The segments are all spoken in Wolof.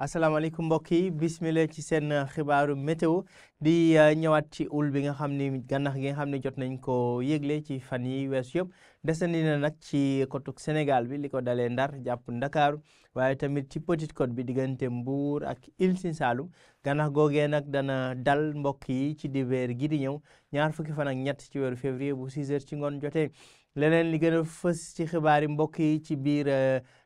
asalaamaaleykum mbokk yi bismillah ci seen xibaaru météo di ñëwaat ci ul bi nga xam ni gànnax gi nga xam ne jot nañ ko yëgle ci fan yi weesu yëpp desandi na nag ci côte Sénégal bi li ko dalee Ndar jàpp Ndakaaru waaye tamit ci Petite Côte bi diggante Mbour ak Île Sine Saloum gànnax googee nag dana dal mbokk yi ci dibeer gi di ñëw ñaar fukki fan ak ñett ci weeru février bu 6 heures ci ngoon jotee. leneen li gën a fës ci xibaar yi mbokk yi ci biir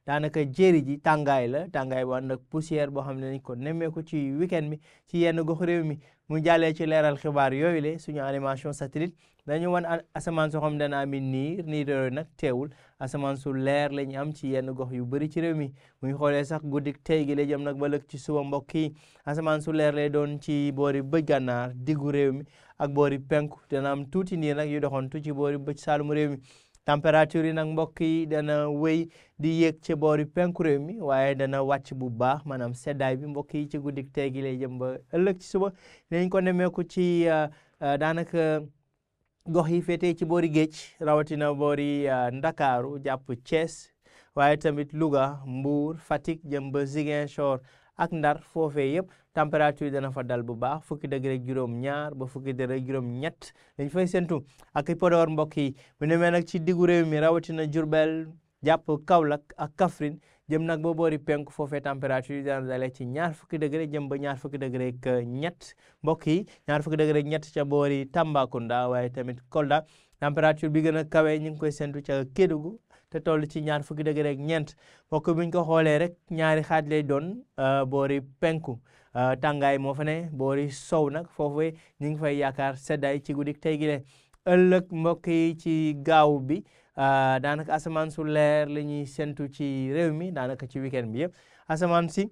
daanaka jéeri ji tàngaay la tàngaay bu ànd ak poussière boo xam ne nañ ko nemmeeku ci weekend bi ci yenn gox réew mi mu jàllee ci leeral xibaar yooyu le suñu animation satellite dañu wan asamaan soo xam dana ami niir yooyu nag teewul asamaan su leer la ñu am ci yenn gox yu bëri ci réew mi muy xoolee sax guddik tey gi la jëm nag ba lëg ci suba mbokk yi asamaan su leer lay doon ci boori bëj gànnaar diggu réew mi ak boori penku dana am tuuti niir nag yu doxantu ci boori bëj saalum réew mi température yi nag mbokk yi dana wéy di yéeg ci boori penku réew mi waaye dana wàcc bu baax maanaam seddaay bi mbokk yi ci guddik tey gi lay jëm ba ëllëg ci suba dinañ ko nemmeeku ci daanaka gox yi féetee ci boori géej rawatina boori Ndakaaru jàpp Thiès waaye tamit Louga Mbour Fatick jëm ba Ziguinchor ak Ndar foofee yëpp température dana fa dal bu baax fukki degré ak juróom ñaar ba fukki degré ak juróom ñett dañ fay séntu ak Podor mbokk yi bu demee nag ci diggu réew mi rawatina Diourbel jàpp Kaolack ak Kaffrine jëm nag ba boori penku foofee température yi dana dalee ci ñaar fukki degré jëm ba ñaar fukki degré ak ñett mbokk yi ñaar fukki degré ak ñett ca boori Tambacounda waaye tamit Kolda température bi gën a kawe ñu ngi koy séntu ca Kédougou te toll ci ñaar fukki degré ak ñeent mbokk buñ ko xoolee rek ñaari xaaj lay doon boori penku tàngaay moo fa ne boori sow nag foofu ñu ngi fay yaakaar seddaay ci guddik tey gi le ëllëg mbokk yi ci gaaw bi daanaka asamaan su leer la ñuy séntu ci réew mi daanaka ci weekend bi yëpp asamaan si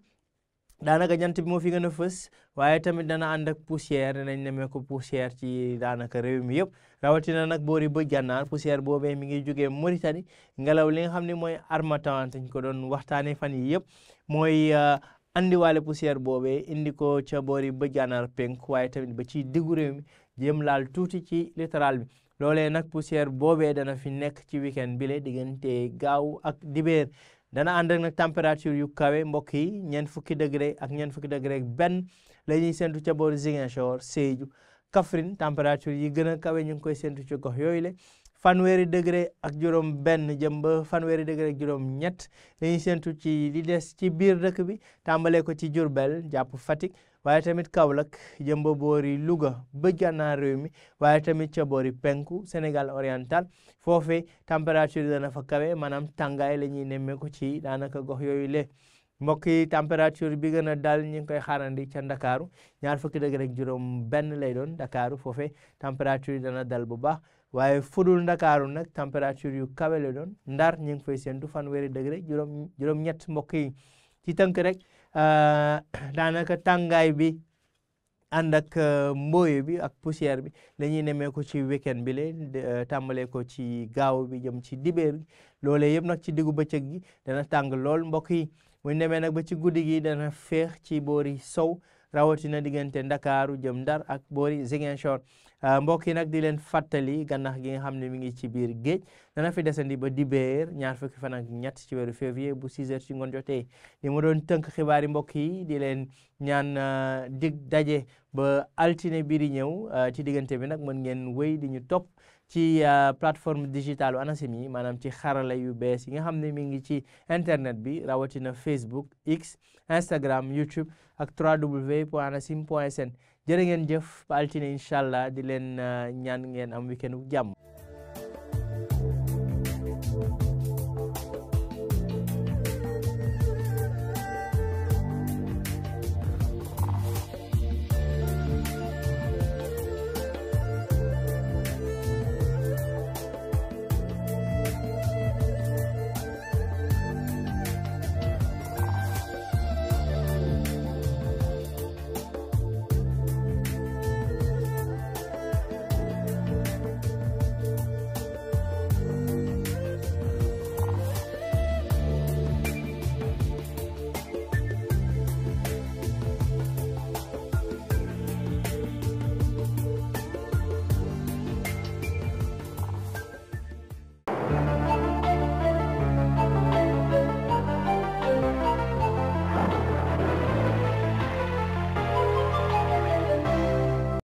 daanaka jant bi moo fi gën a fës waaye tamit dana ànd ak poussière danañ nemmeeku poussière ci daanaka réew mi yëpp rawatina nag boori bëj gànnaar poussière boobee mi ngi jógee Mauritanie ngelaw li nga xam ne mooy harmattan dañ ko doon waxtaanee fan yi yëpp mooy andiwaale poussière boobee indi ko ca boori bëj gànnaar penk waaye tamit ba ci diggu réew mi jéem laal tuuti ci littoral bi loolee nag poussière boobee dana fi nekk ci weekend bi le diggante gaaw ak dibeer dana ànd ak nag température yu kawe mbokk yi ñeent fukki degré ak ñeent fukki degré ak benn la ñuy séntu ca boori Ziguinchor Sédhiou Kaffrine température yi gën a kawe ñu ngi koy séntu ci gox yooyu le fanweeri degré ak juróom benn jëm ba fanweeri degré ak juróom ñett la ñuy séntu ci li des ci biir dëkk bi tàmbalee ko ci Diourbel jàpp Fatick waaye tamit Kaolack jëm ba boori Louga bëj gànnaar réew mi waaye tamit ca boori penku Sénégal oriental foofee température dana fa kawe maanaam tàngaay la ñuy nemmeeku ci daanaka gox yooyu le mbokk yi température bi gën a dal ñu ngi koy xaarandi ca Ndakaaru ñaar fukki degré ak juróom benn lay doon Ndakaaru foofee température dana dal bu baax waaye fudul Ndakaaru nag température yu kawe la doon Ndar ñu ngi fay séntu fanweeri degré juróom ñett mbokk yi ci tënk rek daanaka tàngaay bi ànd ak mbooye bi ak poussière bi la ñuy nemmeeku ci weekend bi le tàmbalee ko ci gaaw bi jëm ci dibeer bi loolee yëpp nag ci diggu bëccëg gi dana tàng lool mbokk yi bu ñu demee nag ba ci guddi gi dana féex ci boori sow rawatina diggante Ndakaaru jëm Ndar ak boori Ziguinchor mbokk yi nag di leen fàttali gànnax gi nga xam ne mi ngi ci biir géej dana fi desandi ba dibeer ñaar fukki fan ak ñett ci weeru février bu 6 heures ci ngoon jotee li ma doon tënk xibaar yi mbokk yi di leen ñaan dig daje ba altine bii di ñëw ci diggante bi nag mën ngeen wéy di ñu topp ci plateforme digitale ANACIM yi maanaam ci xarala yu bees yi nga xam ne mi ngi ci internet bi rawatina Facebook X Instagram YouTube ak www.anacim.sn jërë ngeen jëf ba altine incha allah di leen ñaan ngeen am weekend bu jàmm